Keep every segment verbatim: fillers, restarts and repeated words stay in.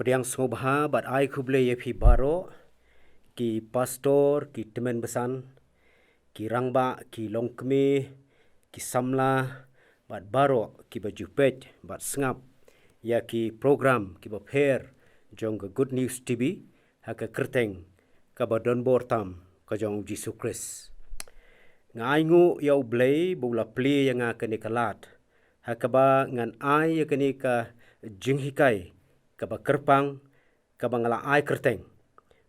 Pdiang sngewbha bad ai khublei ïa phi baroh, ki pastor, ki tymmen basan, ki rangbah, ki longkmie, ki samla, bad baroh kiba ju peit bad sngap ïa ki program kiba pher jong ka Good News T V, ha ka kyrteng kaba donbor tam ka jong U Jisu Khrist. Nga ainguh ïa U Blei ba u la plie ïa nga kane ka lad, ha kaba ngan ai ïa kane ka jinghikai kaba kyrpang, kaba nga la ai kyrteng,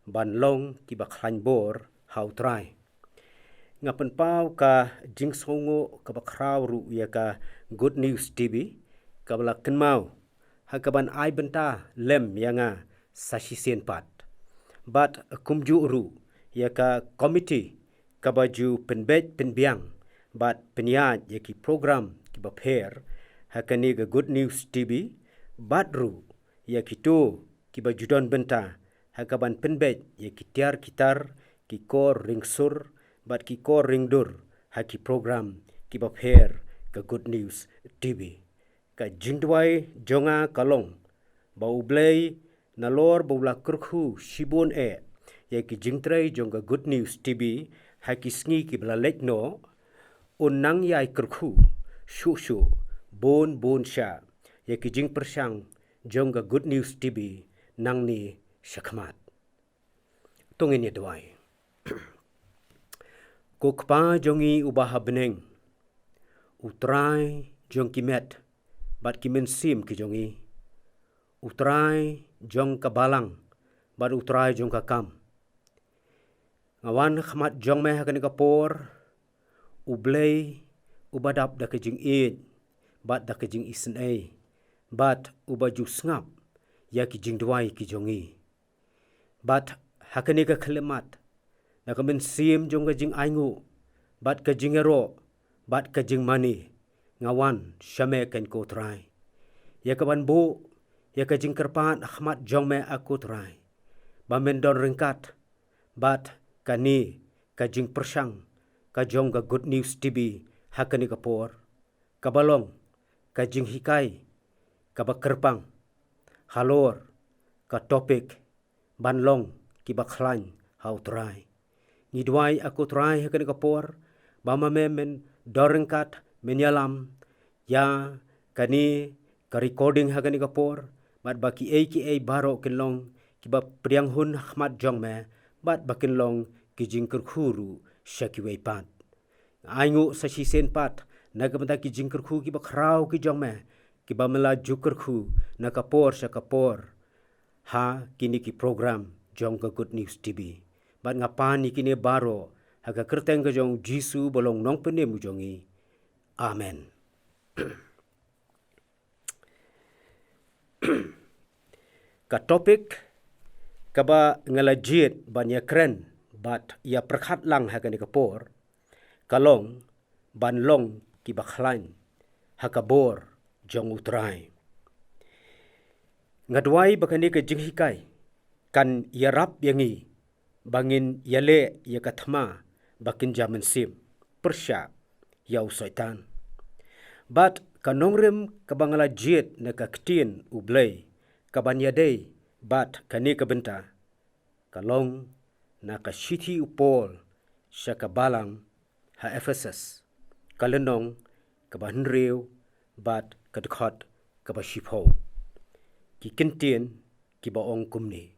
ban long kiba khlaiñ bor ha U Trai. Nga pynpaw ka jingsngewnguh kaba khraw ruh ïa ka Good News T V, kaba la kynmaw ha kaban ai bynta lem ïa nga sa shisien pat. Bad kumjuh ruh ïa ka komiti kaba ju pynbeit pynbiang bad pynïaid ïa ki program kiba pher ha kane ka Good News T V, bad ruh ïa kito kiba ju don bynta ha kaban pynbeit ïa ki tiar ki tar, ki kor ringsur bad ki kor ringdur ha ki program kiba pher ka Good News T V. Ka jingduwai jong nga ka long ba U Blei, nalor ba u la kyrkhu shibun eh ïa ki jingtrei jong ka Good News T V ha ki sngi kiba la leit noh, un nang ïai kyrkhu shuh shuh bun bun sha ïa ki jingpyrshang jong ka Good News T V nangne shakhmat. To ngin ïa duwai. Ko Kpa jong ngi uba ha bneng, U Trai jong ki met bad ki mynsiem ki jong ngi, U Trai jong ka balang bad U Trai jong ka kam, nga wan ha khmat jong me ha kane ka por, U Blei uba dap da ka jingïeit bad da ka jingisynei, bad uba ju sngap ïa ki jingduwai ki jong ngi. Bad ha kane ka khyllipmat, na ka mynsiem jong ka jingainguh bad ka jingïaroh bad ka jingmane, nga wan sha me, kane ko Trai, ïa kaban buh ïa ka jingkyrpad ha khmat jong me, a ko Trai, ba men don ryngkat bad kane ka jingpyrshang ka jong ka Good News T V ha kane ka por, kaba long ka jinghikai kaba kyrpang halor ka topik ban long kiba khlaiñ ha U Trai. Ngi duwai, a ko Trai, ha kane ka por, ba ma me men don ryngkat, men ïalam ïa kane ka recording ha kane ka por, bad ba kiei kiei baroh kin long kiba pdiang hun ha khmat jong me, bad ba kin long ki jingkyrkhu ruh sha kiwei pat. Nga ainguh sa shisien pat na ka bynta ki jingkyrkhu kiba khraw ki jong me, kiba me la ju kyrkhu na ka por sha ka por ha kine ki program jong ka Good News T V. Bad nga pan ïa kine baroh ha ka kyrteng ka jong U Jisu ba long Nongpynim u jong ngi. Amen. Ka topik kaba nga la jied ban ïakren bad ïapyrkhat lang ha kane ka por, ka long ban long kiba khlaiñ ha ka bor jong U Trai. Nga duwai ba kane ka jinghikai kan ïarap ïa ngi ba ngin ïaleh ïa ka thma ba kynja mynsiem, pyrshah ïa u Soitan. Bad ka nongrim kaba nga la jied na ka ktien U Blei kaban ïadei bad kane ka bynta, ka long na ka shithi u Paul sha ka balang ha Ephesus, ka lynnong kaba hynriew bad ka dkhot kaba shiphew. Ki ktien kiba ong kumne: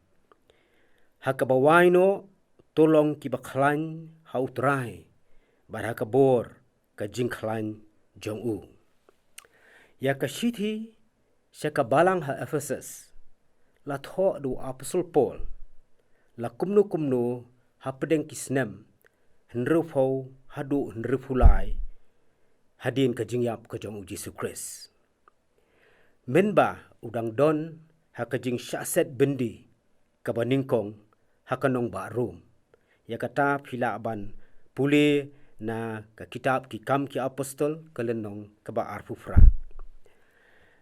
Ha kaba wai noh, to long kiba khlaiñ ha U Trai bad ha ka bor ka jingkhlaiñ jong u. Ïa ka shithi sha ka balang ha Ephesus la thoh da u apostol Paul la kumno kumno hapdeng ki snem hynriewphew haduh hynriewphew lai hadien ka jingïap ka jong U Jisu Khrist. Mynba u dang don ha ka jingshah set byndi kaba nyngkong ha ka nongbah Rom. Ïa kata phi lah ban pule na ka kitab Ki Kam Ki Apostol, ka lynnong kaba arphew phra.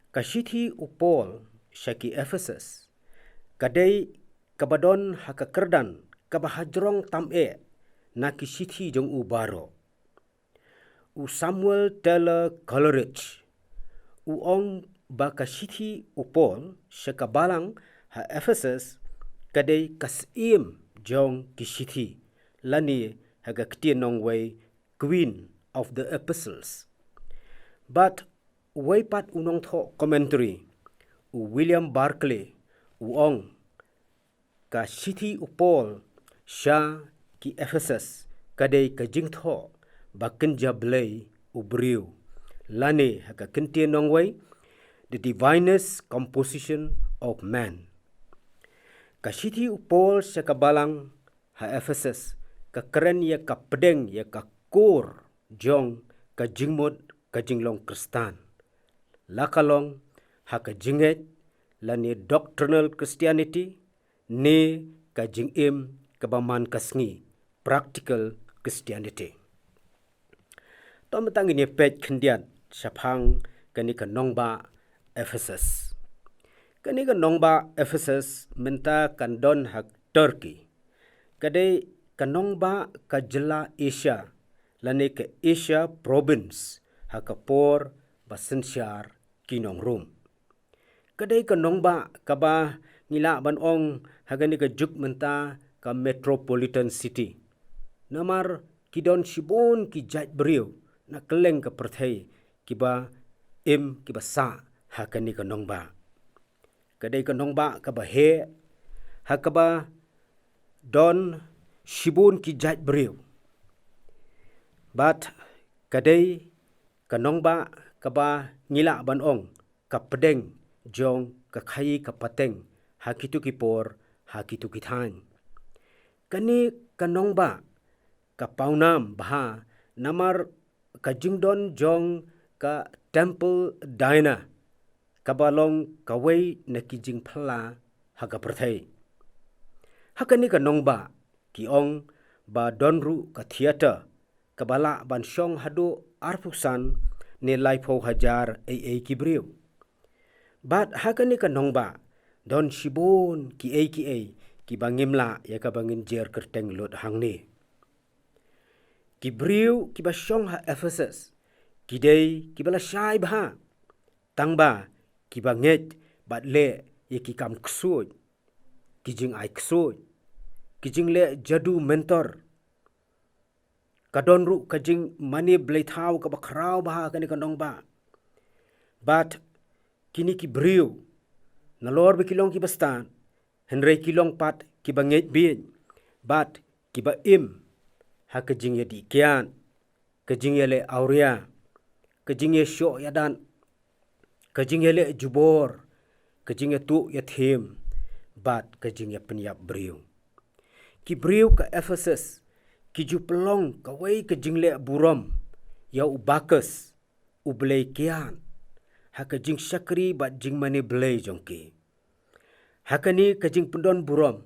Ka shithi u Paul sha ki Ephesus ka dei kaba don ha ka kyrdan kaba hajrong tam eh na ki shithi jong u baroh. U Samuel Taylor Coleridge u ong ba ka shithi u Paul sha ka balang ha Ephesus ka dei ka syiem jong ki shithi, lane ha ka ktien nongwei Queen of the Apostles. Bad wei pat u nongthoh commentary, u William Barclay, u ong ka shithi u Paul sha ki Ephesus ka dei ka jingthoh ba kynja blei u briew, lane ha ka ktien nongwei, the divinest composition of man. Ka shithi u Paul sha ka balang ha Ephesus ka kren ïa ka pdeng, ïa ka kor jong ka jingmut ka jinglong Khristan, la ka long ha ka jingngeit, lane doctrinal Christianity, ne ka jingim kaba man ka sngi, practical Christianity. To mynta ngin ïa peit khyndiat shaphang kane ka nongbah Ephesus. Kane ka nongbah Ephesus mynta kan don ha Turkey. Ka dei ka nongbah ka jylla Asia, lane ka Asia province, ha ka por ba synshar ki nong Rom. Ka dei ka nongbah kaba ngi lah ban ong ha kane ka juk mynta ka metropolitan city, namar ki don shibun ki jait briew na kylleng ka pyrthei kiba im, kiba sah ha kane ka nongbah. Ka dei ka nongbah kaba heh, ha kaba don shibun ki jait briew. Bad ka dei ka nongbah kaba ngi lah ban ong ka pdeng jong ka khaii ka pateng ha kito ki por, ha kito ki thaiñ. Kane ka nongbah ka pawnam bha namar ka jingdon jong ka Temple Diana, kaba long kawei na ki jingphylla ha ka pyrthei. Ha kane ka nongbah ki ong ba don ruh ka theater kaba lah ban shong haduh arphew san ne laiphew hajar ei ei ki briew. Bad ha kane ka nongbah don shibun ki ei ki ei kiba ngim lah ïa kaba ngin jer kyrteng lut hangne. Ki briew kiba shong ha Ephesus ki dei kiba lashai bha, tangba kiba ngeit bad leh ïa ki kam ksuid, ki jingai ksuid, ki jingleh jadu mentor. Ka don ruh ka jingmane bleithaw kaba khraw bha ha kane ka nongbah. Bad kine ki briew, nalor ba ki long kiba stad, hynrei ki long pat kiba ngeit bieit, bad kiba im ha ka jingïadih kiad, ka jingïaleh awria, ka jingïashoh ïadat, ka jingïaleh jubor, ka jingïatuh ïathiem, bad ka jingïapynïap briew. Ki briew ka Ephesus ki ju pynlong kawei ka jingleh burom ïa u Bacchus, u blei kiad, ha ka jingshakri bad jingmane blei jong ki. Ha kane ka jingpyndon burom,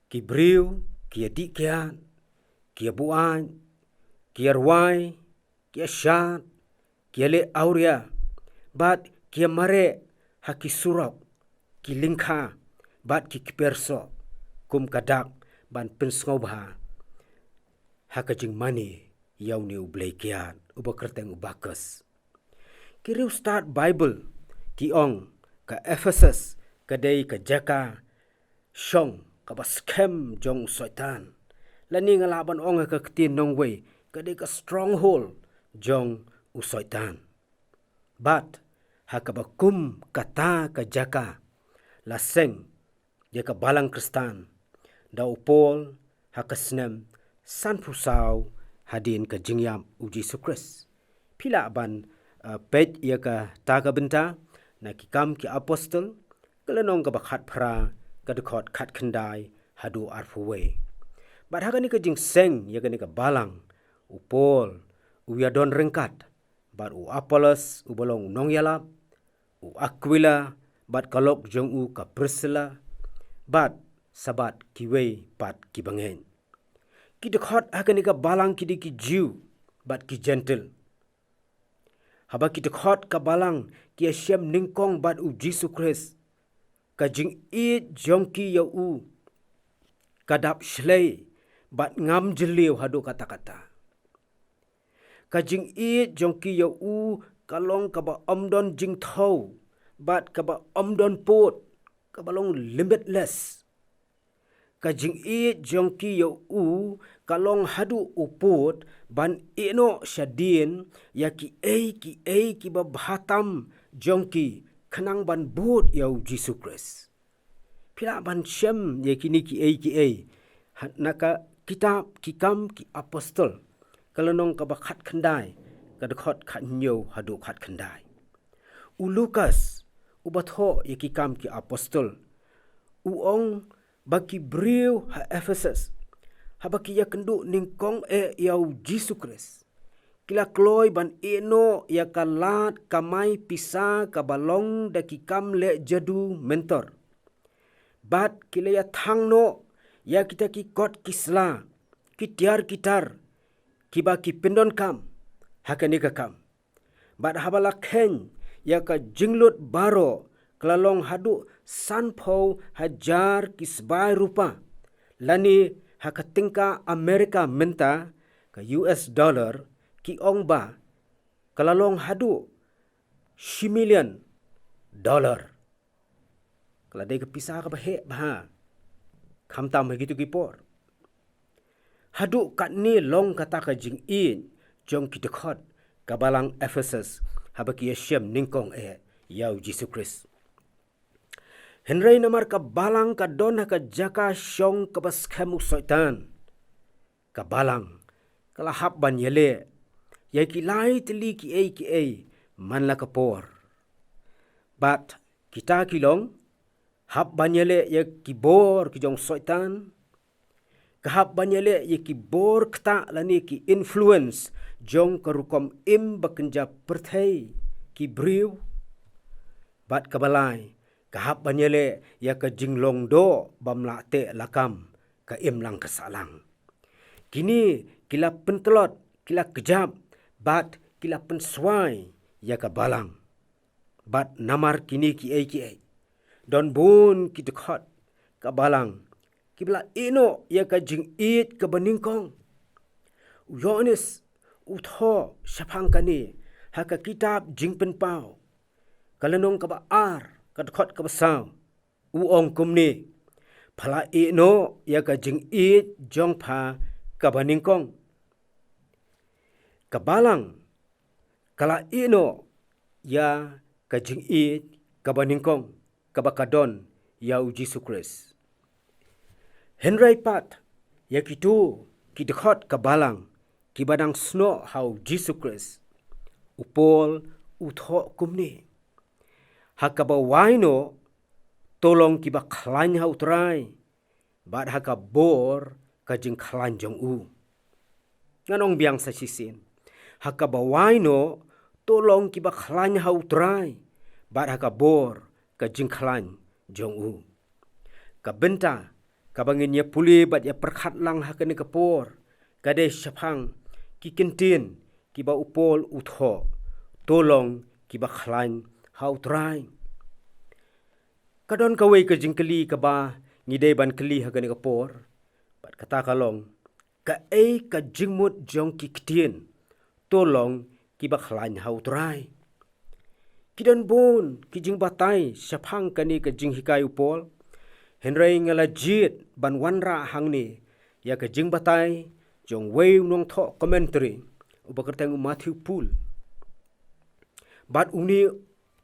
ki briew ki ïadih kiad, ki ïabuaid, ki ïarwai, ki ïashad, ki ïaleh awria, bad ki ïamareh ha ki surok, ki lyngkha, bad ki kper soh, kum ka dak ban pynsngewbha ha ka jingmane ïa une u blei kiad uba kyrteng u Bacchus. Ki riewstad Baibl ki ong ka Ephesus ka dei ka jaka shong kaba skhem jong u Soitan, lane nga lah ban ong ha ka ktien nongwei ka dei ka stronghold jong u Soitan. Bad ha kaba kum kata ka jaka la seng ïa ka balang Khristan da u Paul ha ka snem sanphew saw hadien ka jingïap u Jisu Khrist. Phi lah ban, eh, peit ïa kata ka bynta na Ki Kam ki Apostol, ka lynnong kaba khatphra, ka dkhot khatkhyndai haduh arphew wei. Bad ha kane ka jingseng ïa kane ka balang, u Paul u ïadon ryngkat bad u Apollos uba long u nongïalap, u Akwila bad ka lok jong u ka Prisila, bad sa bad kiwei pat kiba ngeit. Ki dkhot ha kane ka balang ki dei ki Jiw bad ki Jentil. Haba ki dkhot ka balang ki ïashem nyngkong bad u Jisu Khrist, ka jingïeit jong ki ïa u ka dap shlei bad ngam jylliew haduh katta katta. Ka jingïeit jong ki ïa u ka long kaba ym don jingthew bad kaba ym don pud. kaba long limitless. Ka jingïeit jong ki ïa u ka long haduh u pud ban ïehnoh shadien ïa kiei kiei kiba bha tam jong ki, khnang ban bud ïa u Jisu Khrist. Phi lah ban shem ïa kine kiei kiei ha, na ka kitab Ki Kam ki Apostol, ka lynnong kaba khatkhyndai, ka dkhot khathynñiew haduh khatkhyndai. U Lukas, uba thoh ïa Ki Kam ki Apostol, u ong ba ki briew ha Ephesus, haba ki ïakynduh nyngkong eh ïa u Jisu Khrist, ki la kloi ban ïehnoh ïa ka lad kamai pisa kaba long da ki kam leh jadu mentor. Bad ki la ïathang noh ïa kita ki kot ki sla, ki tiar ki tar, kiba ki pyndonkam ha kane ka kam. Bad haba la kheiñ ïa ka jinglut baroh, ka la long haduh sanphew hajar ki sbai rupa, lane ha ka tyngka America mynta, ka U S dollar, ki ong ba ka la long haduh shi million dollar. Ka la dei ka pisa kaba heh bha, khamtam ha kito ki por. Haduh katne long kata ka jingïeit jong ki dkhot ka balang Ephesus, haba ki ïashem nyngkong eh ïa u Jisu Khrist. Hynrei namar ka balang ka don ha ka jaka shong kaba skhem u Soitan, ka balang ka la hap ban ïaleh ïa ki lai tylli kiei kiei man la ka por. Bad kita ki long, hap ban ïaleh ïa ki bor ki jong Soitan, ka hap ban ïaleh ïa ki bor ktah lane ki influence jong ka rukom im ba kynja pyrthei ki briew. Bad kaba lai, ka hap ban ïaleh ïa ka jinglong doh bym lah teh lakam, ka imlang ka sahlang. Kine ki la pyntlot, ki la kjap, bad ki la pynswai ïa ka balang. Bad namar kine kiei kiei, don bun ki dkhot ka balang kiba la ïehnoh ïa ka jingïeit kaba nyngkong. U Ïoannis u thoh shaphang kane ha ka kitab Jingpynpaw, ka lynnong kaba ar, ka dkhot kaba saw, u ong kumne: Pha la ïehnoh ïa ka jingïeit jong pha kaba nyngkong. Ka balang ka la ïehnoh ïa ka jingïeit kaba nyngkong kaba ka don ïa u Jisu Khrist. Hynrei pat ïa kito ki dkhot ka balang kiba dang snoh ha u Jisu Khrist, u Paul u thoh kumne: Ha kaba wai noh, to long kiba khlaiñ ha u Trai, bad ha ka bor ka jingkhlaiñ jong u. Ngan ong biang sa shisien: Ha kaba wai noh, to long kiba khlaiñ ha u Trai, bad ha ka bor ka jingkhlaiñ jong u. Ka bynta kaba ngin ïa pule bad ïa pyrkhat lang ha kane ka por ka dei shaphang ki kyntien kiba u Paul u thoh: To long kiba khlaiñ ha u Trai. Ka don kawei ka jingkylli kaba ngi dei ban kylli ha kane ka por, bad kata ka long: Kaei ka jingmut jong ki ktien to long kiba khlaiñ ha u Trai? Ki don bun ki jingbatai shaphang kane ka jinghikai u Paul, hynrei nga la jied ban wanrah hangne ïa ka jingbatai jong uwei u nongthoh commentary uba kyrteng u Matthew Poole. Bad une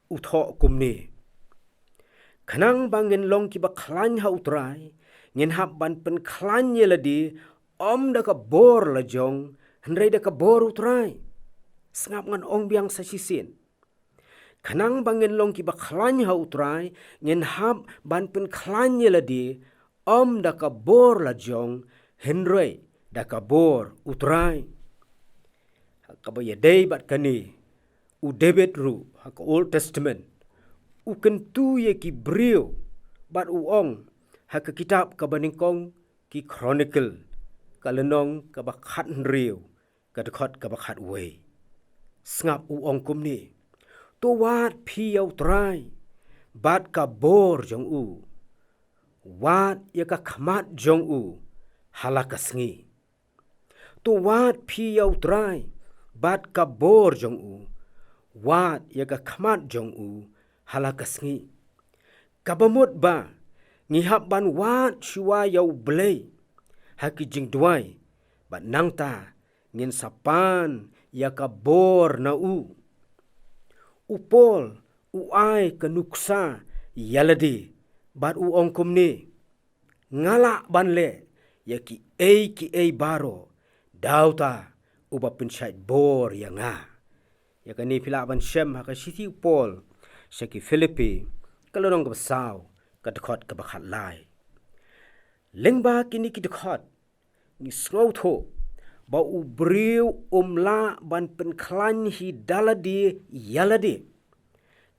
u thoh kumne: Khnang ba ngin long kiba khlaiñ ha u Trai, ngin hap ban pynkhlaiñ ïa lade, ym da ka bor la jong, hynrei da ka bor u Trai. Sngap, ngan ong biang sa shisien: Khnang ba ngin long kiba khlaiñ ha u Trai, ngin hap ban pynkhlaiñ ïa lade, ym da ka bor la jong, hynrei da ka bor u Trai. Ha kaba ïadei bad kane, u David ruh ha ka Old Testament u kyntu ïa ki briew bad u ong ha ka kitab kaba nyngkong ki Chronicle, ka lynnong kaba khathynriew, ka dkhot kaba khatwei. Sngap, u ong kumne: To wad phi ïa u Trai bad ka bor jong u, wad ïa ka khmat jong u ha la ka sngi. To wad phi ïa u Trai bad ka bor jong u, wad ïa ka khmat jong u ha la ka sngi. Kaba mut ba ngi hap ban wad shuwa ïa U Blei ha ki jingduwai, bad nangta ngin sa pan ïa ka bor na u. U Paul u ai ka nuksa ïa lade bad u ong kumne: Nga lah ban leh ïa kiei kiei baroh da uta uba pynshait bor ïa nga. Ïa kane phi lah ban shem ha ka shithi u Paul sha ki Philippi, ka lynnong kaba saw, ka dkhot kaba khatlai. Lyngba kine ki dkhot ngi sngewthuh ba u briew um lah ban pynkhlaiñ hi da lade ïa lade,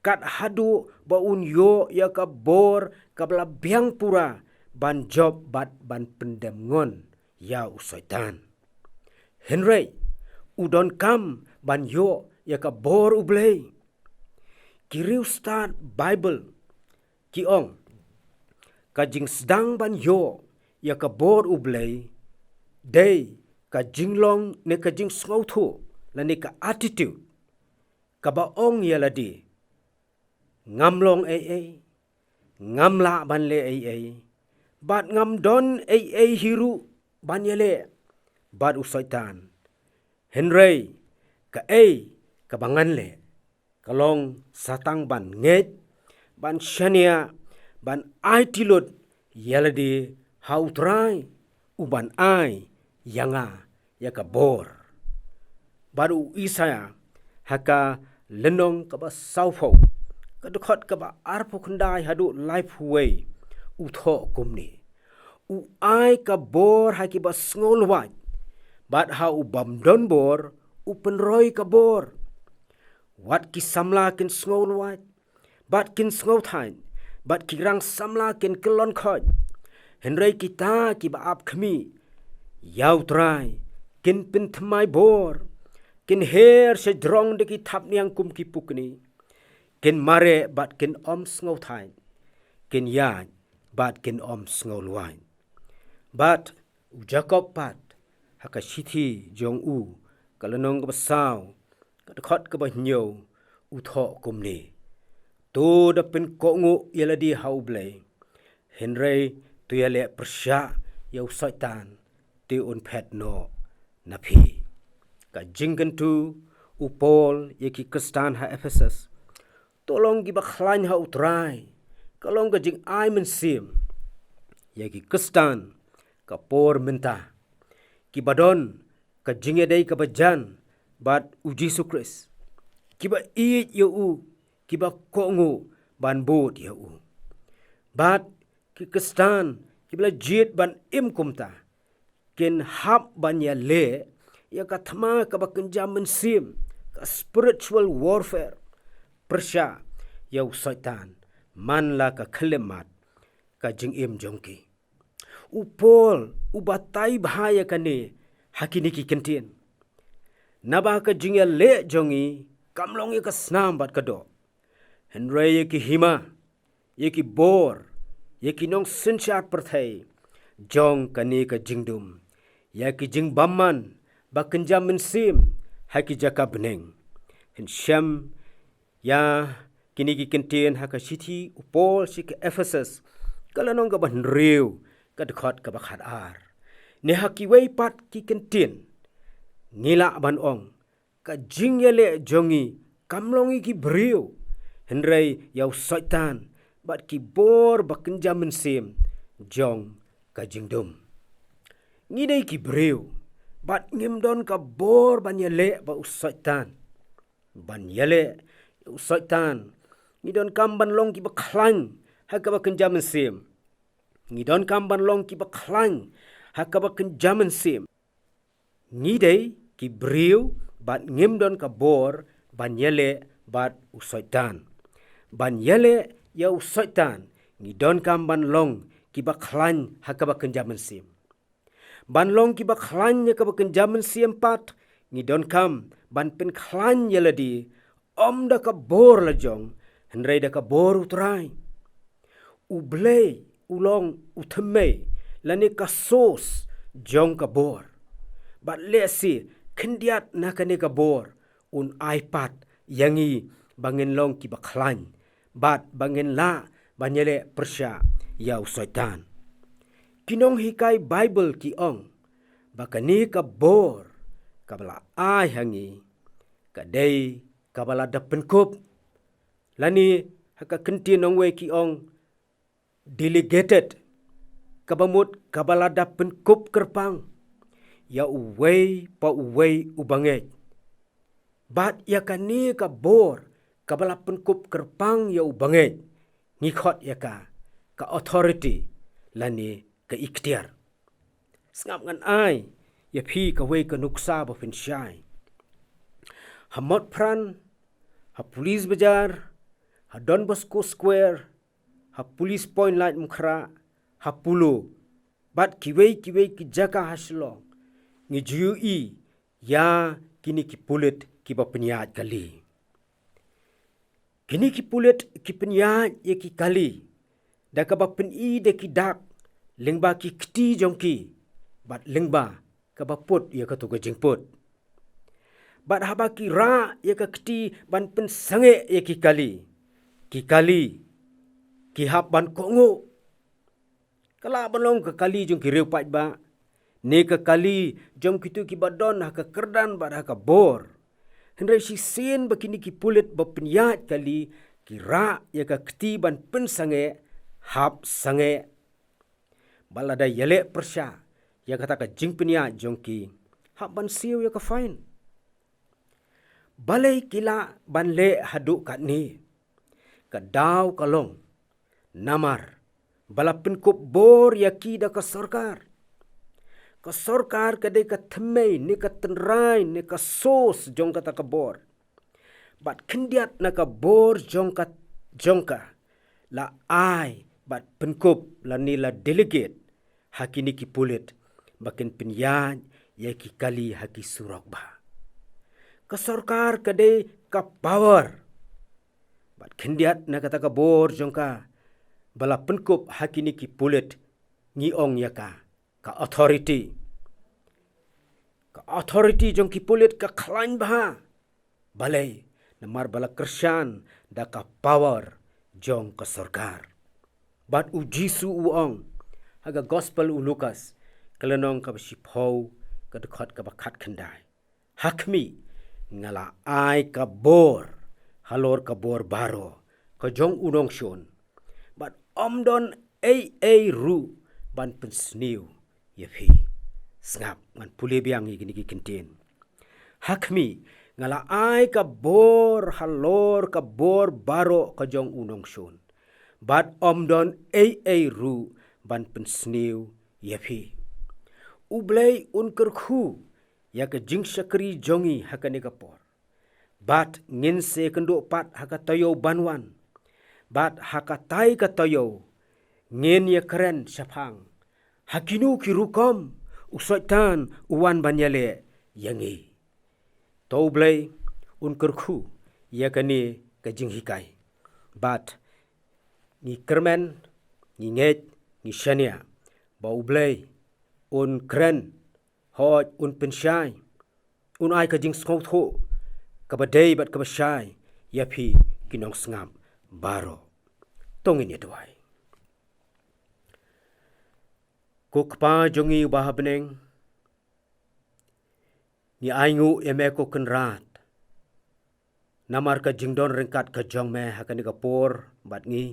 kat haduh ba un ïoh ïa ka bor kaba la biang pura ban jop bad ban pyndem ngon ïa u Soitan. Hynrei u donkam ban ïoh ïa ka bor U Blei. Ki riewstad Baibl ki ong, ka jingsdang ban ïoh ïa ka bor U Blei dei ka jinglong ne ka jingsngewthuh lane ka attitude kaba ong ïa lade: Ngam long ei ei, ngam lah ban leh ei ei, bad ngam don ei ei hi ruh ban ïaleh bad u Soitan. Hynrei kaei kaba ngan leh ka long sa tang ban ngeit, ban shaniah, ban aiti lut ïa lade ha U Trai, uban ai ïa nga ïa ka bor. Bad u Isaïah ha ka lynnong kaba sawphew, ka dkhot kaba arphew khyndai haduh laiphew wei, u thoh kumne: U ai ka bor ha kiba sngewlwait, bad ha u bym don bor u pynroi ka bor. Wat ki samla kin sngewlwait bad kin sngewthait, bad ki rang samla kin kyllon khoit. Hynrei kita kiba ap khmih ïa U Trai kin pynthymmai bor, kin her sha jrong da ki thapniang kum ki pukni, kin mareh bad kin ym sngewthait, kin ïaid bad kin ym sngewlwait. Bad u Jakob pat ha ka shithi jong u, ka lynnong kaba saw, ka dkhot kaba hynñiew, u thoh kumne: To da pynkohnguh ïa lade ha U Blei, hynrei to ïaleh pyrshah ïa u Soitan, te un phet noh na phi. Ka jingkyntu u Paul ïa ki Khristan ha Ephesus: To long kiba khlaiñ ha U Trai, ka long ka jingai mynsiem ïa ki Khristan ka por mynta, kiba don ka jingïadei kaba jan bad U Jisu Khrist, kiba ïeit ïa u, kiba kohnguh ban bud ïa u. Bad ki Khristan kiba la jied ban im kumta kin hap ban ïaleh ïa ka thma kaba kynja mynsiem, ka spiritual warfare, pyrshah ïa u Soitan man la ka khyllipmat ka jingim jong ki. U Paul u batai bha ïa kane ha kine ki kyntien: Naba ka jingïaleh jong ngi kam long ïa ka snam bad ka doh, hynrei ïa ki hima, ïa ki bor, ïa ki nongsynshar pyrthei jong kane ka jingdum, ïa ki jingbymman ba kynja mynsiem ha ki jaka bneng. Ngin shem ïa kine ki kyntien ha ka shithi u Paul sha ki Ephesus, ka lynnong kaba hynriew, ka dkhot kaba khatar. Ne ha kiwei pat ki kyntien ngi lah ban ong, ka jingïaleh jong ngi kam long ïa ki briew, hynrei ïa u Soitan bad ki bor ba kynja mynsiem jong ka jingdum. Ngi dei ki briew bad ngim don ka bor ban ïaleh bad u Soitan. Ban ïaleh ïa u Soitan, ngi donkam ban long kiba khlaiñ ha kaba kynja mynsiem. Ngi donkam ban long kiba khlaiñ ha kaba kynja mynsiem. Ngi dei ki briew bad ngim don ka bor ban ïaleh bad u Soitan. Ban ïaleh ïa u Soitan, ngi donkam ban long kiba khlaiñ ha kaba kynja mynsiem. Ban long kiba khlaiñ ha kaba kynja mynsiem pat, ngi donkam ban pynkhlaiñ ïa lade, ym da ka bor la jong, hynrei da ka bor u Trai. U Blei u long u thymmei lane ka source jong ka bor. Bad lehse khyndiat na kane ka bor un ai pat ïa ngi ba ngin long kiba khlaiñ bad ba ngin lah ban ïaleh pyrshah ïa u Soitan. Ki nonghikai Baibl ki ong ba kane ka bor kaba la ai ha ngi ka dei kaba la da pynkup, lane ha ka kyntien nongwei ki ong delegated, kaba mut kaba la da pynkup kyrpang ïa uwei pa uwei u bangeit. Bad ïa kane ka bor kaba la pynkup kyrpang ïa u bangeit, ngi khot ïa ka ka authority lane ka iktiar. Sngap ngan ai ïa phi kawei ka nuksa ba pynshai. Ha Motphran, ha Police Bazar, ha Don Bosco Square, ha Police Point Laitumkhrah, ha Polo, bad kiwei kiwei ki jaka ha Shillong, ngi ju ïohi ïa kine ki pulit kiba pynïaid kali. Kine ki pulit ki pynïaid ïa ki kali da kaba pyni da ki dak lyngba ki kti jong ki, bad lyngba kaba put ïa kato ka jingput. Bad haba ki rah ïa ka kti ban pynsangeh ïa ki kali, ki kali ki hap ban kohnguh. Ka lah ban long ka kali jong ki riew paidbah, ne ka kali jong kito kiba don ha ka kyrdan bad ha ka bor. Hynrei shisien ba kine ki pulit ba pynïaid kali ki rah ïa ka kti ban pynsangeh, hap sangeh. Bad lada ïaleh pyrshah ïa kata ka jingpynïaid jong ki, hap ban siew ïa ka fine. Balei ki lah ban leh haduh katne? Ka daw ka long namar ba la pynkup bor ïa ki da ka sorkar. Ka sorkar ka dei ka thymmei ne ka tynrai ne ka source jong kata ka bor. Bad khyndiat na ka bor jong ka, jong ka la ai bad pynkup lane la delegate ha kine ki pulit ba kin pynïaid ïa ki kali ha ki surok bah. Ka sorkar ka dei ka power. Bad khyndiat na kata ka bor jong ka ba la pynkup ha kine ki pulit, ngi ong ïa ka ka authority. Ka authority jong ki pulit ka khlaiñ bha. Balei? Namar ba la kyrshan da ka power jong ka sorkar. Bad u Jisu u ong ha ka gospel u Lukas, ka lynnong kaba shiphew, ka dkhot kaba khatkhyndai: Ha khmih, nga la ai ka bor halor ka bor baroh ka jong u nongshun, bad ym don ei ei ruh ban pynsniew ïa phi. Sngap, ngan pule biang ïa kine ki kyntien. Ha khmih, nga la ai ka bor halor ka bor baroh ka jong u nongshun, bad ym don ei ei ruh ban pynsniew ïa phi. U Blei un kyrkhu ïa ka jingshakri jong ngi ha kane ka por. Bad ngin sa ïakynduh pat ha ka taïew ban wan. Bad ha katai ka taïew ngin ïakren shaphang ha kino ki rukom u Soitan u wan ban ïaleh ïa ngi. To U Blei un kyrkhu ïa kane ka jinghikai. Bad ngi kyrmen, ngi ngeit, ngi shaniah ba U Blei un kren, hooid un pynshai, un ai ka jingsngewthuh kaba dei bad kaba shai ïa phi ki nongsngap baroh. To ngin ïa duwai. Ko Kpa jong ngi uba ha bneng, ngi ainguh ïa me ko Kynrad namar ka jingdon ryngkat ka jong me ha kane ka por bad ngi.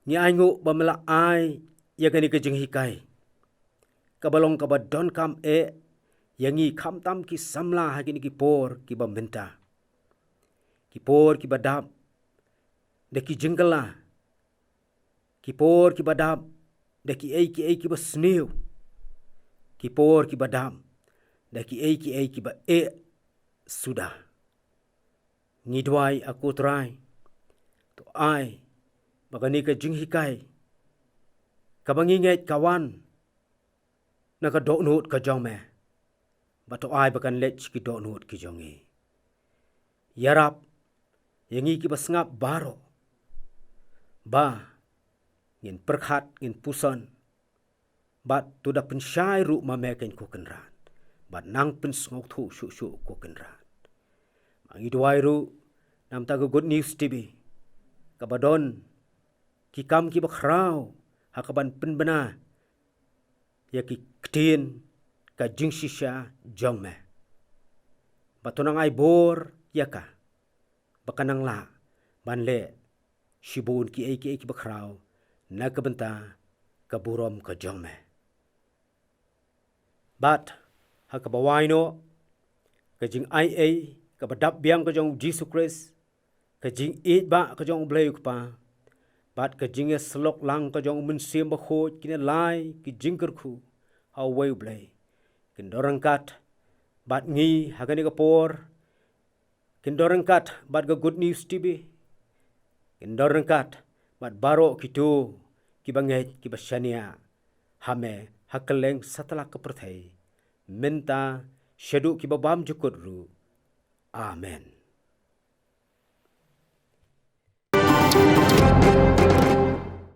Ngi ainguh ba me la ai ïa kane ka jinghikai kaba long kaba donkam eh ïa ngi khamtam ki samla ha kine ki por kiba mynta. Ki por kiba dap da ki jingkylla, ki por kiba dap da kiei kiei kiba sniew, ki por kiba dap da kiei kiei kiba eh suda. Ngi duwai, a ko Trai, to ai ba kane ka jinghikai kaba ngi ngeit ka wan na ka dohnud ka jong me, ba to ai ba kan leit sha ki dohnud ki jong ngi. Ïarap ïa ngi kiba sngap baroh ba ngin pyrkhat, ngin puson, bad to da pynshai ruh ma me, ko Kynrad, bad nang pynsngewthuh shuh shuh, ko Kynrad. Ma ngi duwai ruh namar ka Good News T V, kaba don ki kam kiba khraw ha kaban pynbna ïa ki ktien ka jingshisha jong me. Bad to nang ai bor ïa ka ba kan nang lah ban leh shibun kiei kiei kiba khraw na ka bynta ka burom ka jong me. Bad ha kaba wai noh, ka jingai ei kaba dap biang ka jong u Jisu Khrist, ka jingïeit ba ka jong u Blei u Kpa, bad ka jingïasyllok lang ka jong u Mynsiem Bakhuid, kine lai ki jingkyrkhu ha uwei u Blei kin don ryngkat bad ngi ha kane ka por, kin don ryngkat bad ka Good News T V, kin don ryngkat bad baroh kito kiba ngeit kiba shaniah ha me ha kylleng satlak ka pyrthei, mynta shaduh kiba bymjukut ruh. Amen.